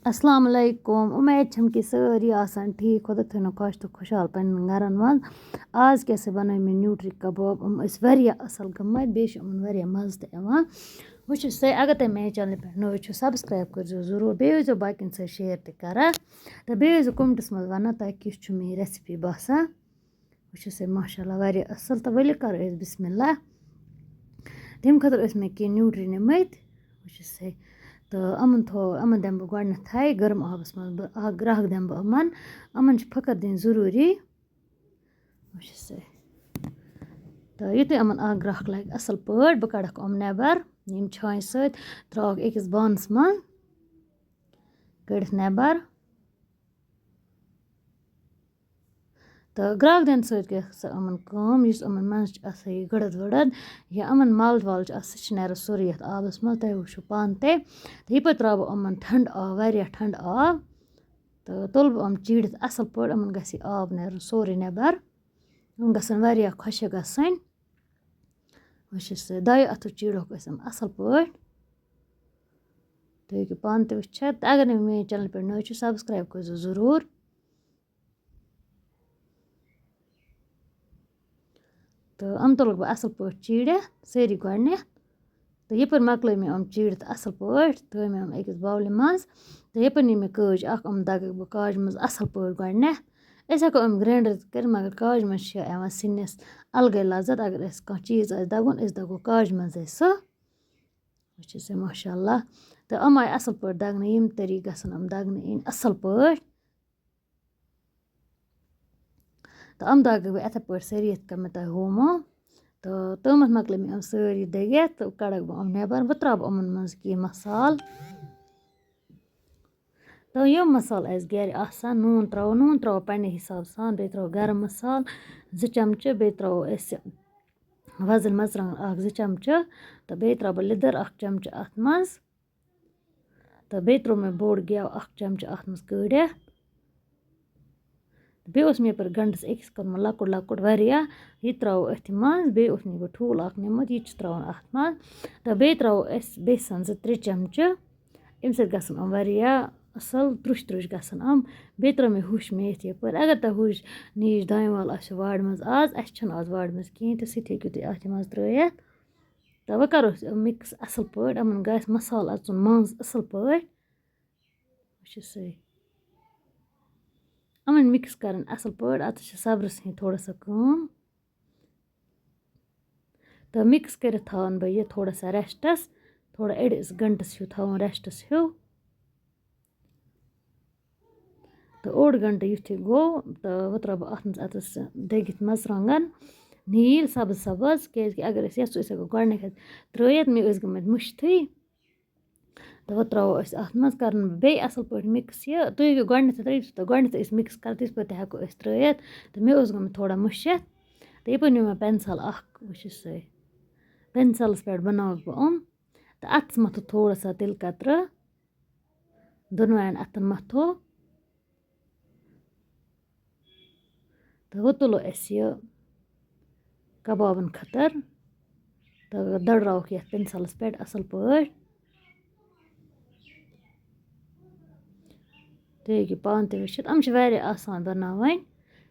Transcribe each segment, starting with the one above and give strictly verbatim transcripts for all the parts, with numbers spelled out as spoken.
السلام علیکم، اُمید چھم کہِ سٲری آسن ٹھیٖک، خۄدا تھٲینو خۄش تہٕ خۄشحال پننٮ۪ن گرن منٛز۔ آز کیٛاہ سا بنٲے مےٚ نیوٗٹری کباب، یِم ٲسۍ واریاہ اَصٕل گٔمٕتۍ، بیٚیہِ چھِ یِمن واریاہ مَزٕ تہِ یِوان۔ وٕچھِو سا، اگر تُہۍ میٛانہِ چینلہِ پٮ۪ٹھ نٔوۍ چھِو، سبسکرایب کٔرزیٚو ضروٗر، بیٚیہِ ٲسۍزیٚو باقین سۭتۍ شیر تہِ کران، تہٕ بیٚیہِ ٲسۍزیٚو کمنٹس منٛز وَنان تۄہہِ کِژھ چھُ میٛٲنۍ ریسپی باسان۔ وٕچھِو سا، ماشاء اللہ، واریاہ اَصٕل۔ تہٕ ؤلِو کَرو أسۍ بسم اللہ۔ تَمہِ خٲطرٕ ٲسۍ مےٚ کینٛہہ نیوٗٹری نِمٕتۍ۔ وٕچھِو سا، تہٕ یِمَن تھوٚو، یِمَن دِمہٕ بہٕ گۄڈٕنٮ۪تھَے گرم آبَس منٛز، بہٕ اَکھ گرٛٮ۪کھ دِمہٕ بہٕ یِمَن۔ یِمَن چھِ پھٕکَر دِنۍ ضٔروٗری۔ وٕچھِو سا، تہٕ یُتھُے یِمَن اَکھ گرٛٮ۪کھ لَگہِ اَصٕل پٲٹھۍ، بہٕ کَڑَکھ یِم نٮ۪بَر، یِم چھانہِ سۭتۍ، ترٛاوَکھ أکِس بانَس منٛز، کٔڑِتھ نٮ۪بَر۔ تہٕ گرٛٮ۪کھ دِنہٕ سۭتۍ گژھِ یِمَن کٲم، یُس یِمَن منٛز چھِ آسان یہِ گٔڑٕتھ ؤڑٕتھ یا یِمَن مَل وَل چھِ آسان، سُہ چھِ نیران سورُے یَتھ آبَس منٛز، تُہۍ وٕچھِو پانہٕ تہِ۔ تہٕ یہِ پَتہٕ ترٛاوٕ بہٕ یِمَن ٹھنٛڈٕ آب، واریاہ ٹھنٛڈٕ آب، تہٕ تُلہٕ بہٕ یِم چیٖرِتھ اَصٕل پٲٹھۍ، یِمَن گژھِ یہِ آب نیرُن سورُے نٮ۪بَر، یِم گژھن واریاہ خۄشٕک گژھٕنۍ۔ وٕچھِو سا، دۄیو اَتھو چیٖرہوکھ أسۍ یِم اَصٕل پٲٹھۍ۔ تُہۍ ہیٚکِو پانہٕ تہِ وٕچھِتھ۔ تہٕ اگر نہٕ میٛٲنۍ چینلہِ پٮ۪ٹھ نٔوۍ چھِو، سبسکرایب کٔرۍزیٚو ضروٗر۔ تہٕ یِم تُلَکھ بہٕ اَصٕل پٲٹھۍ چیٖرِتھ سٲری گۄڈٕنٮ۪تھ۔ تہٕ یَپٲرۍ مۄکلٲے مےٚ یِم چیٖرِتھ اَصٕل پٲٹھۍ، تھٲے مےٚ یِم أکِس باولہِ منٛز۔ تہٕ یَپٲرۍ نی مےٚ کٲج اَکھ، یِم دَگَکھ بہٕ کاجہِ منٛز اَصٕل پٲٹھۍ گۄڈٕنٮ۪تھ۔ أسۍ ہٮ۪کو یِم گرٛاینڈَر تہِ کٔرِتھ، مگر کاجہِ منٛز چھِ یِوان سِنِس اَلگٕے لَذت۔ اگر اَسہِ کانٛہہ چیٖز آسہِ دَگُن، أسۍ دَگو کاجہِ منٛزٕے سُہ۔ وٕچھِو سا، ماشاء اللہ۔ تہٕ یِم آیہِ اَصٕل پٲٹھۍ دَگنہٕ، ییٚمہِ طریٖقہٕ گژھن یِم دَگنہٕ یِنۍ اَصٕل پٲٹھۍ۔ تہٕ یِم دَگہٕ بہٕ یِتھَے پٲٹھۍ سٲری، یِتھ کٔنۍ مےٚ تۄہہِ ہومو۔ تہٕ تامَتھ مۄکلے مےٚ یِم سٲری دٔگِتھ، تہٕ کَڑَکھ بہٕ یِم نٮ۪بَر۔ بہٕ ترٛاوٕ بہٕ یِمَن منٛز کینٛہہ مصالہٕ۔ تہٕ یِم مصالہٕ اَسہِ گَرِ آسَن، نوٗن ترٛاوو، نوٗن ترٛاوو پنٛنہِ حساب سان، بیٚیہِ ترٛاوو گرم مصالہٕ زٕ چمچہٕ، بیٚیہِ ترٛاوو أسۍ وۄزٕلۍ مَرژٕوانٛگَن اَکھ زٕ چمچہٕ، تہٕ بیٚیہِ ترٛاوٕ بہٕ لیٚدٕر اَکھ چمچہٕ اَتھ منٛز، تہٕ بیٚیہِ ترٛوو مےٚ بوٚڑ گٮ۪و اَکھ چمچہٕ اَتھ منٛز کٲڑِتھ۔ بیٚیہِ اوس مےٚ یَپٲرۍ گَنٛڈَس أکِس کوٚرمُت لۄکُٹ لۄکُٹ واریاہ، یہِ تہِ ترٛاوو أتھۍ منٛز۔ بیٚیہِ اوس مےٚ یَپٲرۍ ٹھوٗل اَکھ نیوٗمُت، یہِ تہِ چھُ ترٛاوُن اَتھ منٛز۔ تہٕ بیٚیہِ ترٛاوو أسۍ بیسَن زٕ ترٛےٚ چمچہٕ، اَمہِ سۭتۍ گژھن یِم واریاہ اَصٕل ترُش ترُش گژھن یِم۔ بیٚیہِ ترٛٲو مےٚ ہُش میتھِ یَپٲرۍ۔ اگر تۄہہِ ہُش نیٖج دانہِ وَل آسہِ وارِ منٛز آز، اَسہِ چھَنہٕ آز وارِ منٛز کِہیٖنۍ، تہٕ سُہ تہِ ہیٚکِو تُہۍ اَتھ منٛز ترٛٲیِتھ۔ تہٕ وۄنۍ کَرو أسۍ یِم mix اَصٕل پٲٹھۍ، یِمَن گژھِ مصالہٕ اَژُن منٛز اَصٕل پٲٹھۍ۔ وٕچھِو سا، یِمَن mix کَرٕنۍ اَصٕل پٲٹھۍ۔ اَتھ چھِ صبرَس ہِنٛدۍ تھوڑا سا کٲم۔ تہٕ mix کٔرِتھ تھاوَن بہٕ یہِ تھوڑا سا rest-َس، تھوڑا أڑِس گھنٹَس ہیوٗ تھاوُن rest-َس ہیوٗ۔ تہٕ اوٚڑ گھنٹہٕ یُتھُے گوٚو، تہٕ وۄنۍ ترٛاوٕ بہٕ اَتھ منٛز اَتَس دٔگِتھ مَرژٕوانٛگَن نیٖلۍ سَبٕز سَبٕز، کیٛازِکہِ اگر أسۍ یَژھو، أسۍ ہٮ۪کو گۄڈٕنٮ۪تھ ترٛٲیِتھ، مےٚ ٲسۍ گٔمٕتۍ مُشتھٕے۔ تہٕ وۄنۍ ترٛاوو أسۍ اَتھ منٛز، کَرَن بہٕ بیٚیہِ اَصٕل پٲٹھۍ mix یہِ۔ تُہۍ ہیٚکِو گۄڈٕنٮ۪تھ ترٛٲیِتھ، یُتھ تۄہہِ گۄڈٕنٮ۪تھ أسۍ mix کَرو، تِتھ پٲٹھۍ تہِ ہٮ۪کو أسۍ ترٛٲیِتھ۔ تہٕ مےٚ اوس گوٚمُت تھوڑا مُشِتھ۔ تہٕ یَپٲرۍ نیوٗ مےٚ pencil اَکھ، وٕچھِو سا، pencil-َس پٮ۪ٹھ بَناوَکھ بہٕ یِم۔ تہٕ اَتھَس مَتھو تھوڑا سا تِلہٕ قطرٕ، دۄنوَیَن اَتھَن مَتھو۔ تہٕ وۄنۍ تُلو أسۍ یہِ کبابَن خٲطرٕ تہٕ دٔڑراوکھ یَتھ pencil-َس پٮ۪ٹھ اَصٕل پٲٹھۍ۔ تُہۍ ہیٚکِو پانہٕ تہِ وٕچھِتھ، یِم چھِ واریاہ آسان بَناوٕنۍ،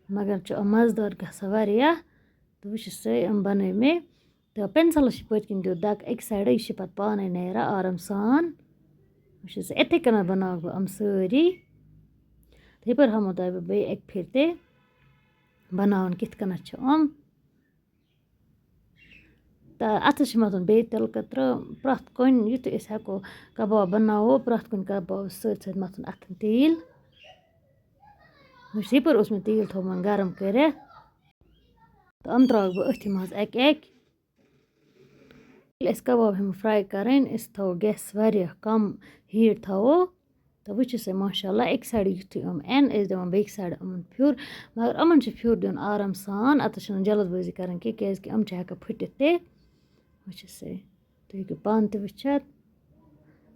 مگر چھِ یِم مَزٕدار گژھان واریاہ۔ تہٕ وٕچھِو سا، یِم بَنٲے مےٚ۔ تہٕ pencil-َس چھِ پٔتۍ کِنۍ دیُت دَگ اَکہِ side-ٕ، یہِ چھِ پَتہٕ پانَے نیران آرام سان۔ وٕچھ حظ، یِتھَے کٔنۍ بَناوَکھ بہٕ یِم سٲری۔ تہٕ یَپٲرۍ ہاومو تۄہہِ بہٕ بیٚیہِ اَکہِ پھِرِ تہِ بَناوُن کِتھ کٔنٮ۪تھ چھِ یِم۔ تہٕ اَتھَس چھِ مَتھُن بیٚیہِ تِلہٕ قطرٕ۔ پرٛٮ۪تھ کُنہِ، یُتھُے أسۍ ہٮ۪کو کَباب بَناوو، پرٛٮ۪تھ کُنہِ کَبابَس سۭتۍ سۭتۍ مَتھُن اَتھَن تیٖل۔ وٕچھ، یَپٲرۍ اوس مےٚ تیٖل تھوٚومُت گرم کٔرِتھ۔ تہٕ یِم ترٛاوَکھ بہٕ أتھی منٛز اَکہِ اَکہِ۔ ییٚلہِ أسۍ کباب ہٮ۪مو fry کَرٕنۍ، أسۍ تھاوو gas واریاہ کَم، heat تھاوو۔ تہٕ وٕچھِو سا، ماشاء اللہ، اَکہِ side یُتھُے یِم یِن، أسۍ دِوان بیٚکہِ side یِمَن پھیُر۔ مگر یِمَن چھِ پھیُر دیُن آرام سان، اَتَس چھِنہٕ جلد بٲزی کَرٕنۍ کینٛہہ، کیٛازِکہِ یِم چھِ ہٮ۪کان پھٕٹِتھ تہِ۔ وٕچھِو سا، تُہۍ ہیٚکِو پانہٕ تہِ وٕچھِتھ۔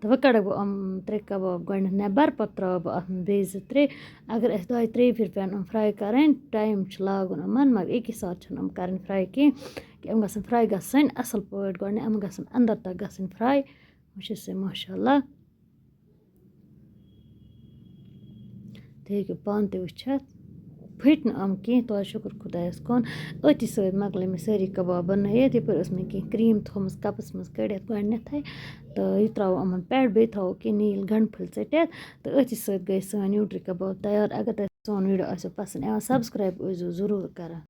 تہٕ وۄنۍ کَڑَکھ بہٕ یِم ترٛےٚ کباب گۄڈٕنٮ۪تھ نٮ۪بَر، پَتہٕ ترٛاوٕ بہٕ اَتھ منٛز بیٚیہِ زٕ ترٛےٚ۔ اگر اَسہِ دۄیہِ ترٛیٚیہِ پھِرِ پٮ۪ن یِم fry کَرٕنۍ، time چھُ لاگُن یِمَن، مگر اَکی ساتہٕ چھِنہٕ یِم کَرٕنۍ fry کینٛہہ، کہِ یِم گژھن fry گژھٕنۍ اَصٕل پٲٹھۍ گۄڈٕنٮ۪تھ، یِم گژھن اَندَر تَک گژھٕنۍ fry۔ وٕچھِو سا، ماشاء اللہ۔ تُہۍ ہیٚکِو پانہٕ تہِ وٕچھِتھ، پھٔٹۍ نہٕ یِم کینٛہہ، توتہِ شُکُر خۄدایَس کُن۔ أتھی سۭتۍ مۄکلٲے مےٚ سٲری کَباب بَنٲیِتھ۔ یَپٲرۍ ٲس مےٚ کینٛہہ cream تھٲومٕژ کَپَس منٛز کٔڑِتھ گۄڈٕنٮ۪تھٕے، تہٕ یہِ ترٛاوو یِمَن پٮ۪ٹھ، بیٚیہِ تھاوو کینٛہہ نیٖل گَنٛڈٕ پھٔلۍ ژٔٹِتھ، تہٕ أتھی سۭتۍ گٔے سٲنۍ نیوٗٹری کَباب تیار۔ اگر تۄہہِ سون video آسیو پَسنٛد یِوان، subscribe ٲسۍزیو ضروٗر کَران۔